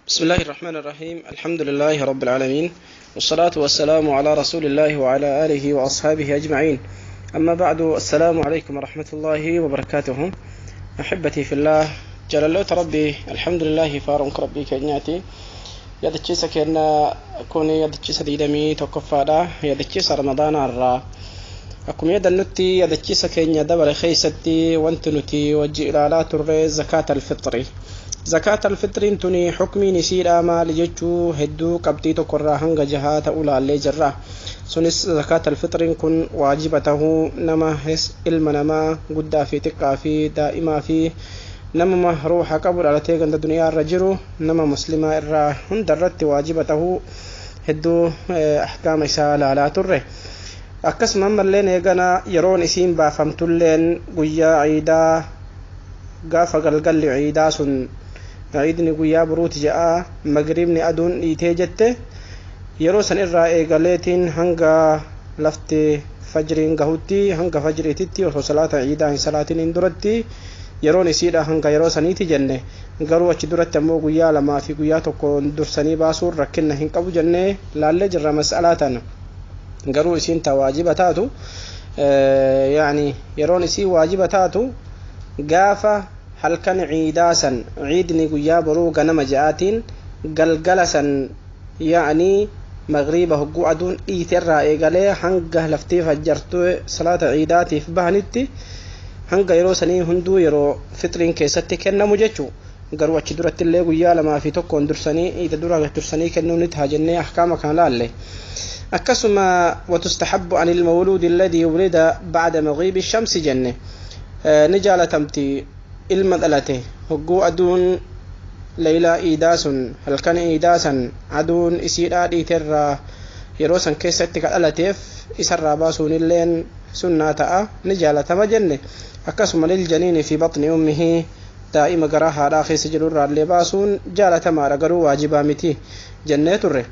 بسم الله الرحمن الرحيم. الحمد لله رب العالمين، والصلاة والسلام على رسول الله وعلى آله وأصحابه أجمعين. أما بعد، السلام عليكم ورحمة الله وبركاته. أحبتي في الله، جلالة ربي، الحمد لله فارنك ربي كنياتي yaadachiisa kenna kun yaadachiisa 21ffaadha, yaadachiisa Ramadaana irraa. Akkuma yaadannutti, yaadachiisa keenya dabale keeysatti wanti nuti wajji ilaalaa turre zakaata alfixri. Zakaata alfixriin tuni xukmiin isiidha maali jechuu hedduu qabxii tokkorraa hanga jahaa ta'uu laallee jirra. Sunis zakaata alfixriin kun waajiba tahuu nama ilma namaa guddaa fi xiqqaa fi daa'imaa fi namuma ruuxa qabu dhalatee ganda duniyaa irra jiru, nama muslimaa irraa hunda irratti waajiba tahuu hedduu ahkaama isaa laalaa turre. Akkasuma ammalleen eegana yeroon isiin baafamtulleen guyyaa ciidaa, gaafa galgalli ciidaa sun, ciidni guyyaa boruuti je'a, magriibni aduun dhiitee jette, yeroo san irraa eegaleetiin hanga lafti fajriin gahutti, hanga fajriititti, osoo salaata ciidaa hin salaatiniin duratti yeroon isiidha hanga yeroo saniiti jenne. Garuu achi duratti ammoo guyyaa 2 fi guyyaa 1 dursanii baasuun rakkinna hin qabu jennee laallee jirra mas'alaa tana. Garuu isiin ta waajiba taatu, yaani yeroon isii waajiba taatu, gaafa halkan ciidaa san, ciidni guyyaa boruu ganama ja'aatiin, galgala san, yaani magriiba hogguu aduun dhiite irraa eegalee hanga laftii fajjartuu salaata ciidaatiif bahanitti, hanga yeroo sanii hunduu yeroo fixriin keessatti kennamu jechuu. Garuu achi duratti illee guyyaa 2 fi 1 dursanii, iida dura dursanii kennuu ni ta'a jennee ahkaama kana laalle. Akkasuma وتستحب عن المولود الذي ولد بعد مغيب الشمس jenne. Ni jaalatamti ilma dhalate hogguu aduun leeylaa iidaa sun, halkan iidaa san, aduun isiidhaa dhiiterraa yeroo san keessatti ka dhalateef isarraa baasuun illeen sunnaa ta'a, ni jaalatama jenne. Akkasuma للجنين في بطن أمه, daa'ima garaa haadhaa keessa jirurraallee baasuun jaalatamaadha, garuu waajibaa miti jennee turre.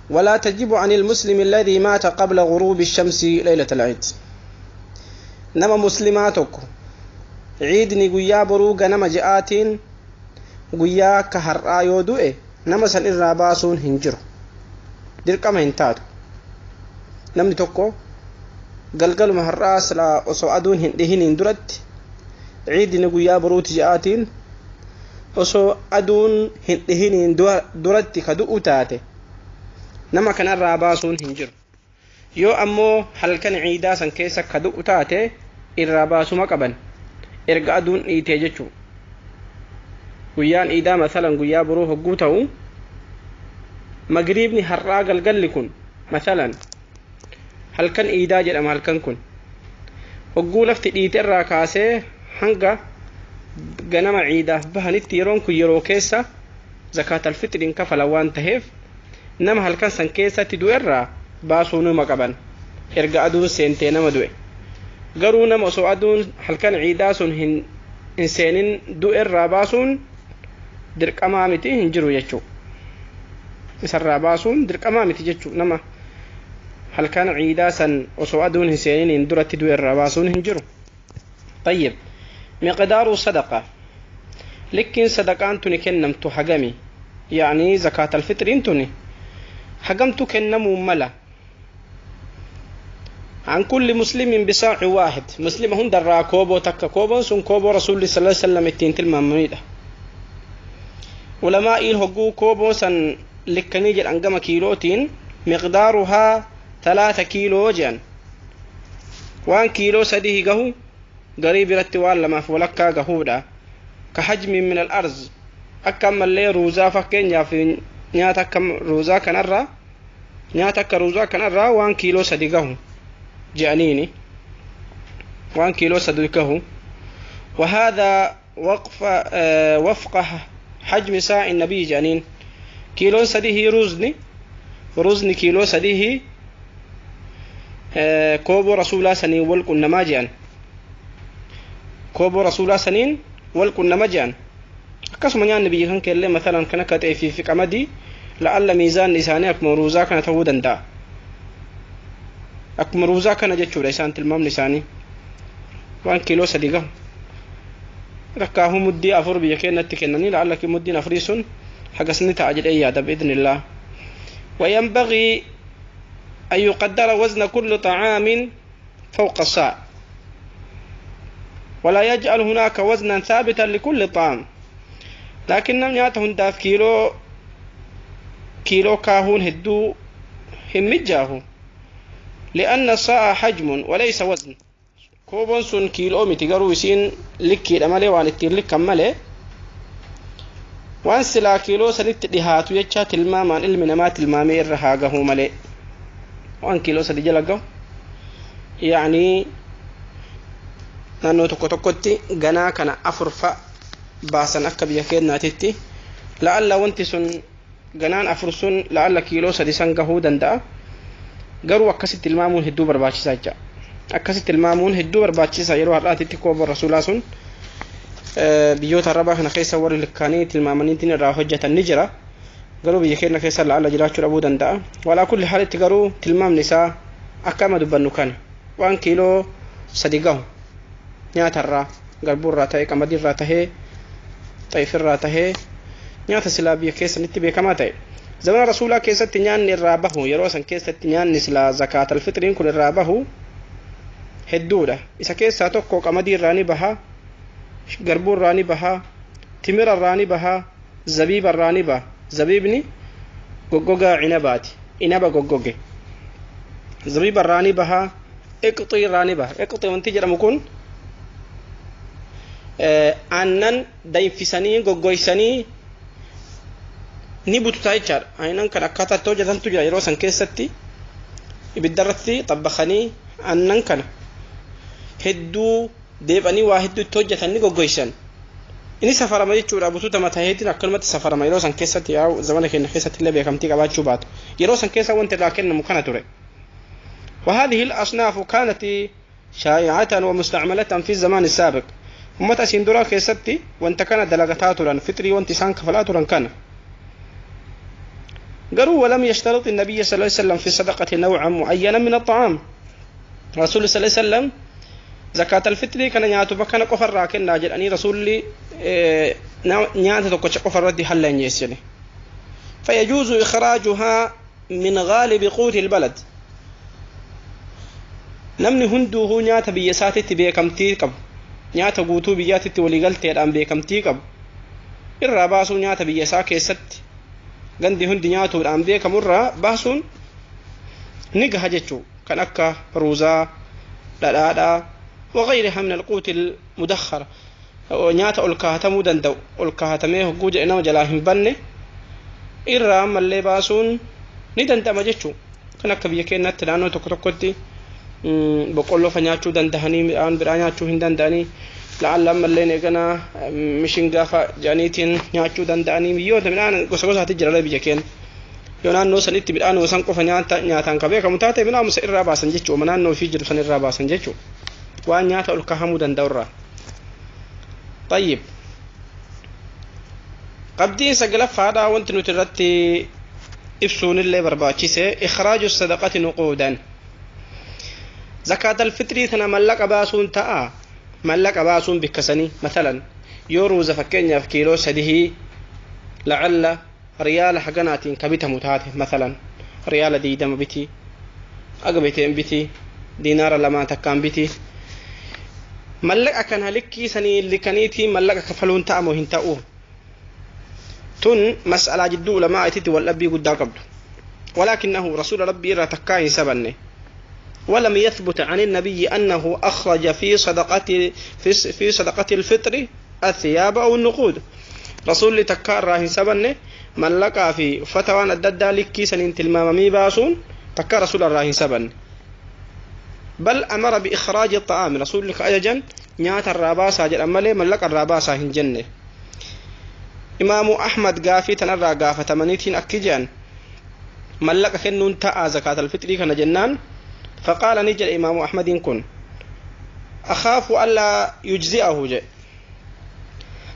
ولا تجب عن المسلم الذي مات قبل غروب الشمس ليلة العيد. نما مسلماتك ciidni guyyaa boruu ganama je'aatiin guyyaa akka har'aa yoo du'e, nama san irraa baasuun hin jiru, dirqama hin taatu. Namni tokko galgaluma har'aa silaa osoo aduun hin dhihiniin duratti, ciidni guyyaa boruuti je'aatiin osoo aduun hin dhihiniin duratti ka du'u taate, nama kanarraa baasuun hin jiru. Yoo ammoo halkan ciidaa san keessa ka du'u taate, irraa baasuma qaban erga aduun dhiitee jechuu. Guyyaan iidaa masalan guyyaa boruu hogguu ta'u, magriibni har'aa galgalli kun masalan halkan iidaa jedhama. Halkan kun hogguu lafti dhiite irraa kaasee hanga ganama ciidaaf bahanitti yeroon kun yeroo keessa zakaatal fixriin kafalan waan taheef, nama halkan san keessatti du'e irraa baasuu numa qaban erga aduun seentee nama du'e. Garuu nama osoo aduun halkan ciidaa sun hin seenin du'e irraa baasuun dirqamaa miti, hin jiru jechuu. Isarraa baasuun dirqamaa miti jechuu. Nama halkan ciidaa san osoo aduun hin seenin duratti du'e irraa baasuun hin jiru. طيب، مقدار صدقة, likkiin sadaqaan tuni kennamtu hagami? يعني زكاة الفطر tuni hagamtu kennamuu mala? عن كل مسلم بصاع واحد, مسلم hundarraa kooboo takka. Kooboon sun kooboo Rasuulli صلى الله عليه وسلم ittiin tilmaamanidha. Ulamaa'iin hogguu kooboo san likkanii jedhan gama kiilootiin, مقدارها 3 كيلو jedhan, waan kiiloo 3 gahu, garii biratti waan lamaaf walakkaa gahuudha. كحجم من الأرز, akka ammallee ruuzaa, fakkeenyaaf nyaata akka ruuzaa kanarraa, nyaata akka ruuzaa kanarraa waan kiiloo 3 gahu je'aniini, waan kiiloo 3 gahu. وهذا وقف وفق حجم صاع النبي jedhaniin. Kiiloon 3 ruuzni kiiloo 3 kooboo Rasuulaa saniin wal qunnamaa je'an, kooboo Rasuulaa saniin wal qunnama je'an. Akkasuma nyaanni biyya kan keellee masalan kan akka xeefii fi qamadii, la'alla miizaanni isaanii akkuma ruuzaa kana ta'uu danda'a. Akkuma ruuzaa kana jechuudha isaan tilmaamni isaanii, waan kiiloo 3 gahu. Rakkaahuu muddii 4 biyya keenyatti kennanii, la'alla muddiin afurii sun Hagasni ta'a jedhee yaada بإذن الله. وينبغي أن يقدر وزن كل طعام فوق الصاع، ولا يجعل هناك وزنا ثابتا لكل طعام. لكن nyaata hundaaf kiiloo kiiloo kaahuun hedduu hin mijjaahu. لأن الصاع حجم وليس وزن. Kooboon sun kiiloo miti, garuu isiin likkiidha malee, waan ittiin likkan malee, waan silaa kiiloo saditti dhihaatu jecha tilmaamaan ilmi namaa tilmaamee irra haa gahuu malee, waan kiiloo 3 jala gahu, yaani naannoo tokko tokkotti ganaa kana 4 fa baasan akka biyya keenyaatitti, la'alla wanti sun ganaan 4 sun la'alla kiiloo 3 san gahuu danda'a. Garuu akkasitti tilmaamuun hedduu barbaachisaa jecha, akkasitti tilmaamuun hedduu barbaachisaa. Yeroo har'aatitti kooboo rasuulaa sun biyyoota arabaa kana keessa warri likkaanii tilmaamaniitiin irraa hojjetan ni jira, garuu biyya keenya keessa la'alla jiraachuu dhabuu danda'a. Walaa kulli haalitti garuu tilmaamni isaa akka amma dubbannu kana waan kiiloo 3 gahu nyaatarraa, garbuurraa ta'e, qamadiirraa tahee, xayifirraa tahee, nyaata silaa biyya keessanitti beekamaa ta'e. Zamana rasuulaa keessatti nyaanni irraa bahu, yeroo san keessatti nyaanni silaa zakaatal fixriin kun irraa bahu hedduudha. Isa keessaa tokko qamadii irraa ni baha, garbuu irraa ni baha, timira irraa ni baha, zabiiba irraa ni baha. Zabiibni goggogaa cinabaati, inaba goggoge. Zabiiba irraa ni baha, iqxii irraa ni baha. Iqxii wanti jedhamu kun aannan danfisanii goggoysanii ni bututaa jechaadha. Aannan kan akkaataa itti hojjetantu jira. Yeroo san keessatti ibidda irratti xabbaqanii aannan kana hedduu deebanii waa hedduu itti hojjetan, ni goggoysan. Inni safarama jechuudha, bututa mataheetiin akkanumatti safarama. Yeroo san keessatti, yaa zamana keenya keessatti illee beekamtii qabaachuu baatu, yeroo san keessa wanti irraa kennamu kana ture. وهذه الأصناف كانت شائعة ومستعملة في الزمان السابق. Ummata asiin duraa keessatti wanta kana dalagataa turan, fixrii wanti isaan kafalaa turan kana. Garuu ولم يشترط النبي صلى الله عليه وسلم في الصدقة نوعا معينا من الطعام. رسول صلى الله عليه وسلم زكاة الفطر kana nyaatuma kana qofarraa kennaa jedhanii rasuulli nyaata tokkocha qofarratti halla hin geessine. فيجوز إخراجها من غالب قوت البلد. Namni hunduuhuu nyaata biyya isaatitti beekamtii qabu, nyaata guutuu biyyaatitti waliigalteedhaan beekamtii qabu irraa baasuu, nyaata biyya isaa keessatti gandi hundi nyaatuudhaan beekamu irraa baasuun ni gaha jechuu, kan akka ruuzaa, dhadhaadhaa, وغيرها من القوت المدخر, nyaata ol kaahatamuu danda'u, ol kaahatamee hogguu jedhe nama jalaa hin banne irraa ammallee baasuun ni danda'ama jechuu. Kan akka biyya keenyatti naannoo tokko tokkotti boqqolloo fa nyaachuu danda'anii, midhaan biraa nyaachuu hin danda'anii, la'alla ammallee eeganaa mishingaa fa jedhaniitiin nyaachuu danda'anii, biyyoota midhaan gosa gosaatti jira biyya keenya. Yoo naannoo sanitti midhaan san qofa nyaata nyaataan ka beekamu taate, midhaan isa irraa baasan jechuudha, naannoo ofii jiru san irraa baasan jechuudha, waan nyaata ol kahamuu danda'u irraa. طيب, qabxiin sagalaffaadha wanti nuti irratti ibsuun illee barbaachise: إخراج الصدقة نقودا. زكاة الفطر tana mallaqa baasuun ta'a, mallaqa baasuun bikkasanii, مثلا yoo ruuza fakkeenyaaf kiiloo 3 lacalla riyaala haganaatiin ka bitamu taate, مثلا riyaala 20 biti, aga biteen biti, diinaara lamaa takkaan biti, mallaqa kana likkii sanii likkaniitiin mallaqa kafaluun ta'amoo hin ta'u? Tun mas'alaa jidduu ulamaa ititti wal dhabbii guddaa qabdu. ولكنه رسول ربي irraa takkaa hin sabanne. ولم يثبت عن النبي أنه أخرج في صدقة الفطر الثياب أو النقود. رسول takkaa irraa hin sabanne mallaqaa fi uffata waan adda addaa likkii saniin tilmaamamii baasuun takkaa rasuula irraa hin sabanne. بل أمر بإخراج الطعام. رسول ajajan nyaata irraa baasaa jedhan malee mallaqa irraa baasaa hin jenne. Imaamu Ahmad gaafii tanarraa gaafatamaniitiin akki jedhan, mallaqa kennuun ta'a zakaatal fixrii kana jennaan, فقال, ni jedhe imaamu Ahmadiin kun, أخاف ألا يجزئه jedhe.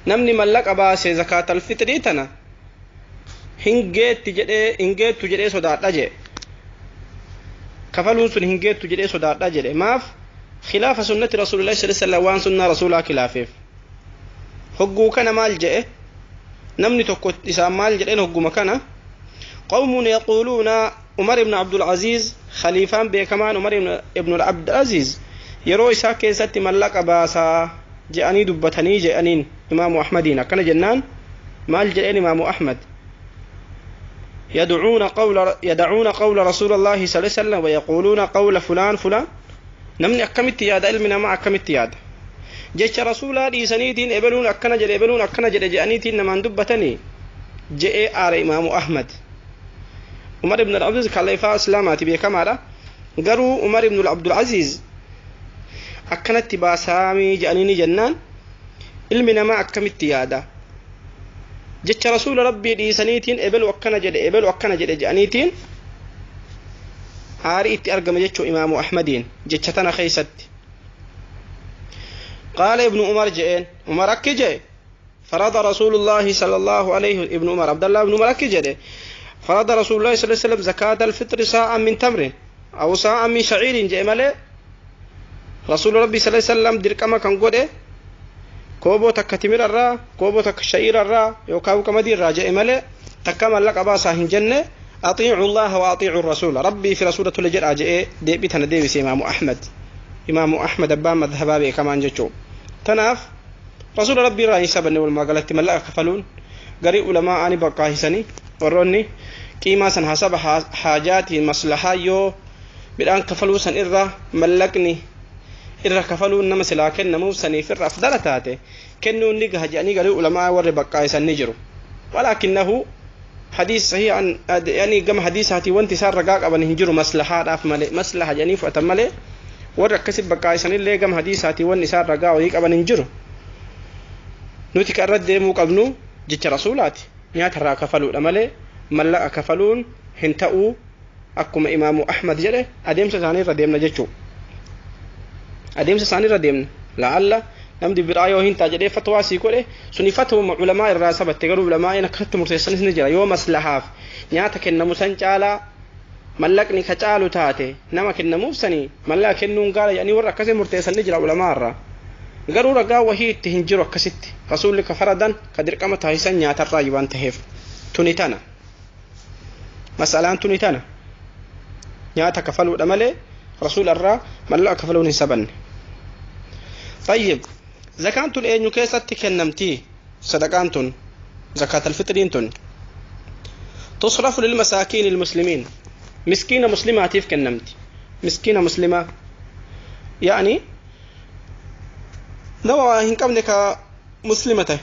Namni mallaqa baase zakaatal fixrii tana hin geetti jedhee, hin geettu jedhee sodaadha jedhe, kafaluun sun hin geettu jedhee sodaadha jedhe. Maaf? خلاف سنة رسول الله صلى الله عليه وسلم, waan sunnaa rasuulaa khilaafeef. Hogguu kana maal jedhe? Namni tokko isaan maal jedheen hogguma kana qawmun yaquuluuna Umar ibn Abdul Aziz khaliifaan beekamaan Umar ibn Abdul Aziz yeroo isaa keessatti mallaqa baasaa je'anii dubbatanii je'aniin Imaamu Ahmadiin akkana jennaan maal jedheen Imaamu Ahmad يدعون قول رسول الله صلى الله عليه وسلم ويقولون قول فلان فلان نمني أكملت يادا علمنا ما أكملت يادا جيش رسولا ديسانيتين إبلون أكنا جل إبلون أكنا جل جانيتين نمان دبتني جاء آر إمام أحمد عمر بن العزيز خليفة إسلاماتي بكمارة قروا عمر بن عبد العزيز أكنت باسامي جانيني جنان علمنا ما أكملت يادا جيش رسول ربي ديسانيتين إبل وأكنا جل إبل وأكنا جل جانيتين آري إتي أرقم جيش إمام أحمدين جيشتنا خيست قال ابن عمر جئين عمر أكي فرض رسول الله صلى الله عليه ابن عمر عبد الله بن عمر أكي فرض رسول الله صلى الله عليه وسلم زكاة الفطر ساعة من تمر أو ساعة من شعير جئ رسول ربي صلى الله عليه وسلم دركما كان قده كوبو تكا تمر الرا كوبو تكا شعير الرا يوكاو كمدير را جئ ملي تكا ملك أباسا هنجنة أطيعوا الله وأطيعوا الرسول ربي في رسولة لجرأ جئ دي بيتنا دي بس إمام أحمد إمام أحمد أبان مذهبا بي كمان جتشو تناف رسول ربي رأي سبني والمقالة ملأ كفلون قري علماء أني بقاهسني وروني كيما سن حسب حاجاتي مصلحة يو بالآن كفلو سن إرى ملكني إرى كفلون نمس لكن نمو سني في الأفضل تاتي كنو نجه جاني قري علماء ور بقاهسن نجرو ولكنه حديث صحيح عن يعني كم حديث هاتي وانت صار رقاق أبن هنجرو مصلحة أف ملي مصلحة جاني فأتملي warra akkasi bakkaaysanillee gama hadiisaatii wanni isaan ragaa wayii qaban hin jiru nuti kan irra deemuu qabnu jecha rasuulaati nyaata irraa kafaluudha malee mallaqa kafaluun hin ta'uu akkuma imaamu Ahmad jedhe adeemsa isaanii irra deemna jechuu adeemsa isaanii irra deemna la'alla namni biraa yoo hin taa jedhee fatwaa sii godhe suni fatwuma ulamaa irraa sabatte garuu ulamaa'in akkatti murteessanis ni jira yoo maslahaaf nyaata kennamu san caalaa mallaqni ka caalu taate nama kennamuuf sanii mallaqa kennuun gaara jedhanii warra akkasii murteessan ni jira ulamaa irraa garuu ragaa wahii itti hin jiru akkasitti rasuulli ka faradan ka dirqama taasisan nyaatarraa waan taheef tuni tana masalaan tuni tana nyaata kafaluudha malee rasuula irraa mallaqa kafaluun hin sabanne. طيب zakaan tun eenyu keessatti kennamti sadaqaan tun zakaat alfitriin tun tusrafu lilmasaakiin ilmuslimiin مسكينة مسلمة تيف كنمت مسكينة مسلمة يعني لو هنكمنك مسلمة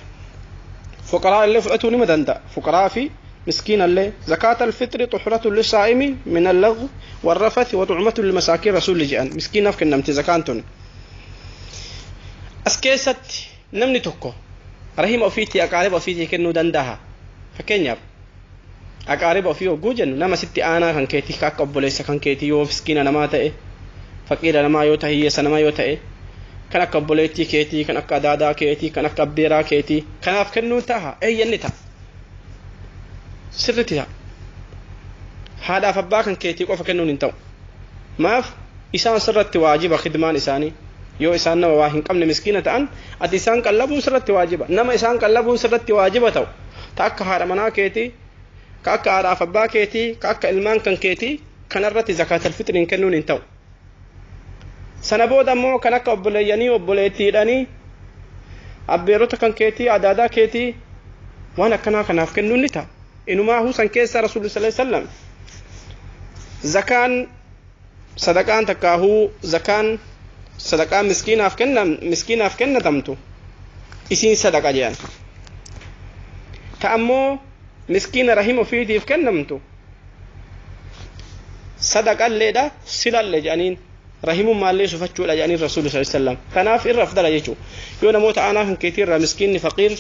فقراء اللي فأتوني مدندا فقراء في مسكينة اللي زكاة الفطر طهرة للصائم من اللغو والرفث وطعمة للمساكين رسول جان مسكينة في كنمت زكاة أسكيست نمني توكو رحم أفيتي أقارب أفيتي كنو دندها فكينيا aqaariba ofii hogguu jennu nama sitti aanaa kan keetii ka akka obboleessa kan keetii yoo miskiina namaa ta'e faqiira namaa yoo ta'e hiyyeessa namaa yoo ta'e kan akka obboleettii keetii kan akka adaadaa keetii kan akka abbeeraa keetii kanaaf kennuun ta'a eeyyanni ta'a sirritti ta'a haadhaaf abbaa kan keetii qofa kennuun hin ta'u maaf isaan sirratti waajiba khidmaan isaanii yoo isaan nama waa hin qabne miskiina ta'an ati isaan qallabuun sirratti waajiba nama isaan qallabuun sirratti waajiba ta'u ta akka haadha manaa keetii ka akka haadhaaf abbaa keetii ka akka ilmaan kan keetii kanarratti zakaatal fitriin kennuun hin ta'u sana booda immoo kan akka obboleeyyanii obboleettiidhanii abbeerota kan keetii adaadaa keetii waan akkanaa kanaaf kennuun ni ta'a inumaa husan keessa rasuulli sallallahu alaihi wasallam zakaan sadaqaan takkaahuu zakaan sadaqaa miskiinaaf kennam miskiinaaf kennatamtu isiin sadaqa jedhan ta ammoo miskiina rahim ofiitiif kennamtu sadaqalleedha silallee jedhaniin rahimummaallee sufachuudha jedhaniin rasuulli sallallahu alaihi wasallam kanaaf irra afdala jechuu yoo namoota aanaa kan keetii irraa miskiinni faqiir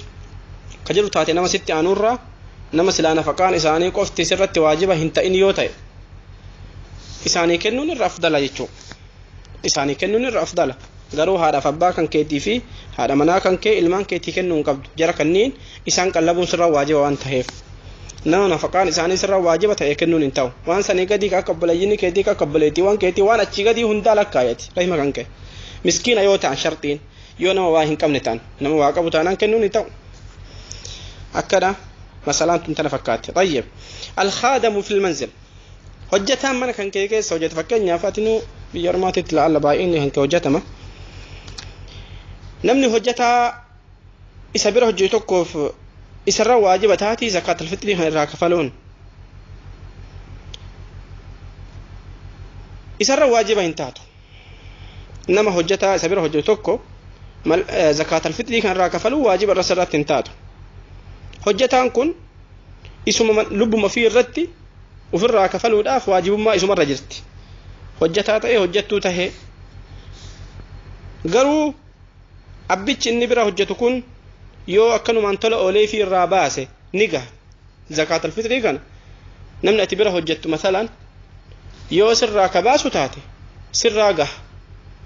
ka jedhu taate nama sitti aanuurraa nama silaa nafaqaan isaanii qofti sirratti waajiba hin ta'in yoo ta'e isaanii kennuun irra afdala jechuu isaanii kennuun irra afdala garuu haadhaaf abbaa kan keetii fi haadha manaa kan kee ilmaan keetii kennuu hin qabdu jara kanniin isaan qallabuun sirra waajiba waan ta'eef nama nafaqaan isaanii sirra waajiba ta'e kennuun hin ta'u waan sanii gadii akka obboleeyyinni keetii akka obboleettiiwwan keetii waan achii gadii hundaa lakkaayati rahima kan kee miskiina yoo ta'an sharxiin yoo nama waa hin qabne ta'an nama waa qabu taanaan kennuun hin ta'u. Akkana masalaan tun tana fakkaatti. Tayyib, alkhaadamu fil manzil, hojjetaan mana kan kee keessa hojjeta. Fakkeenyaaf atinuu biyya ormaatitti la'alla baay'inni kan kee hojjetama. Namni hojjetaa isa bira hojjetu tokkoof isarra waajiba taatii zakaatul fixrii kan irraa kafaluun isarra waajiba hin taatu. Nama hojjetaa isa bira hojjetu tokko zakaatul fixrii kan irraa kafaluu waajiba irra irratti hin taatu. Hojjetaan kun isuma lubbuma ofii irratti ofirraa kafaluudhaaf waajibummaa isumarra jirti. Hojjetaa ta'e, hojjettuu ta'e, garuu abbichi inni bira hojjetu kun yoo akkanumaan tola oolee fi irraa baase ni gaha. Zakaatul fixrii kana namni ati bira hojjettu masalan yoo sirraa ka baasu taate sirraa gaha.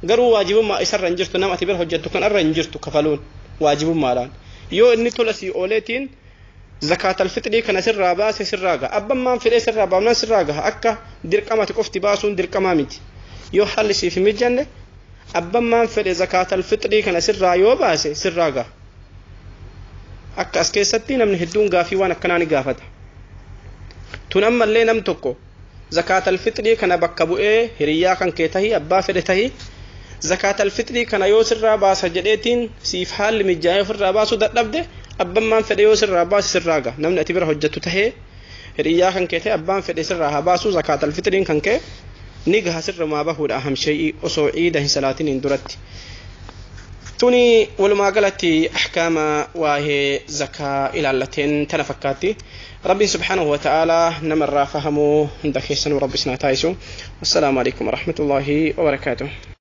Garuu waajibummaa isarra hin jirtu, nama ati bira hojjettu kan irra hin jirtu kafaluun waajibummaadhaan. Yoo inni tola sii ooleetiin zakaatal fixrii kana sirraa baase sirraa gaha. Abbammaan fedhee sirraa baafnaan sirraa gaha. Akka dirqamati qofti baasuun dirqamaa miti. Yoo haalli siif hin mijanne abbammaan fedhe zakaatal fixrii kana sirraa yoo baase sirraa gaha. Akka as keessatti namni hedduun gaafii waan akkanaa ni gaafata. Tun ammallee nam tokko zakaatal fixrii kana bakka bu'ee hiriyyaa kan kee tahii, abbaa fedhe tahii, zakaatal fixrii kana yoo sirraa baasa jedheetiin siif haalli mijaa'ee ofirraa baasuu dadhabde, abbammaan fedhe yoo sirraa baase sirraa gaha. Namni ati bira hojjettu tahee, hiriyyaa kan kee ta'e, abbaan fedhe sirraa haa baasu, zakaatal fixriin kan kee ni gaha sirrumaa bahuudha hamshee'ii osoo ciida hin salaatiniin duratti. Tuni walumaa galatti ahkaama waa'ee zakaa ilaallateen tana fakkaatti. Rabbiin subhaanahu wa ta'aalaa namarraa fahamuu hunda keessanuu rabbi isinaa taasisu. Wassalaamu alaikum warahmatullaahi wabarakaatuh.